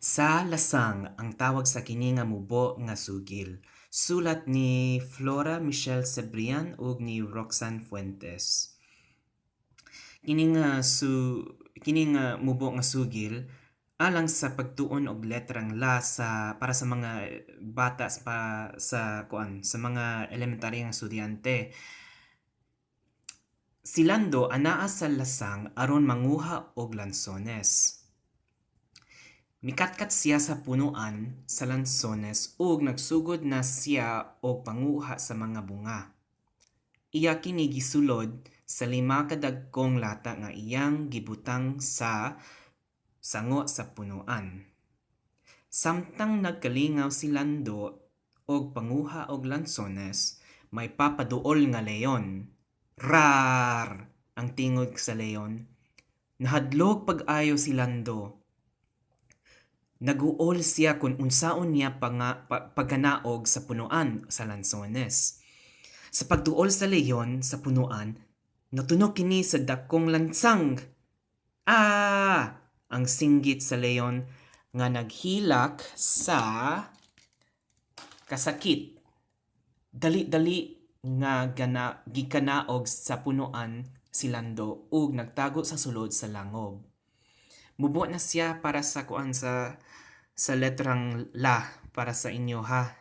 Sa Lasang ang tawag sa kini nga mubo nga sugil. Sulat ni Flora Michelle Cebrian ug ni Roxanne Fuentes. Kini nga mubo nga sugil alang sa pagtuon og letrang la sa para sa mga bata pa sa kuan, sa mga elementaryang estudyante. Si Lando anaa sa lasang aron manguha og lansones. Mikatkat siya sa punuan sa lansones ug nagsugod na siya og panguha sa mga bunga. Iya kini gisulod sa lima ka dagkong lata nga iyang gibutang sa sango sa punuan. Samtang nagkalingaw si Lando og panguha og lansones, may papaduol nga leon. "Rar!" ang tingog sa leon. Nahadlok pag-ayo si Lando. Naguol siya kung unsaon niya pagkanaog sa punuan sa lansones. Sa pagduol sa leon sa punuan, natunog kini sa dakong lansang. "Ah!" ang singgit sa leon nga naghilak sa kasakit. Dali-dali nga gikanaog sa punuan si Lando ug nagtago sa sulod sa langob. Mubo na siya para sa kuan, sa letrang la para sa inyo ha.